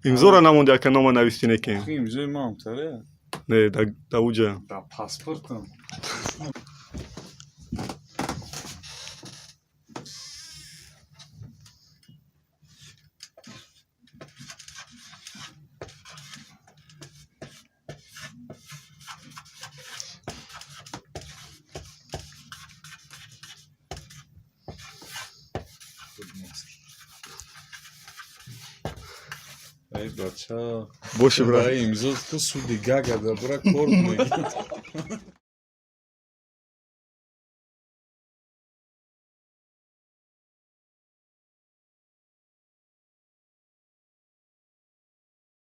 Имзора намонди, ака, нома навистӣ неки. Имзои ман таре. Не, да уҷа. Да паспортам. Эй, бача. Боши, брат. Имзо ку суди Гага да бра кор мегирад.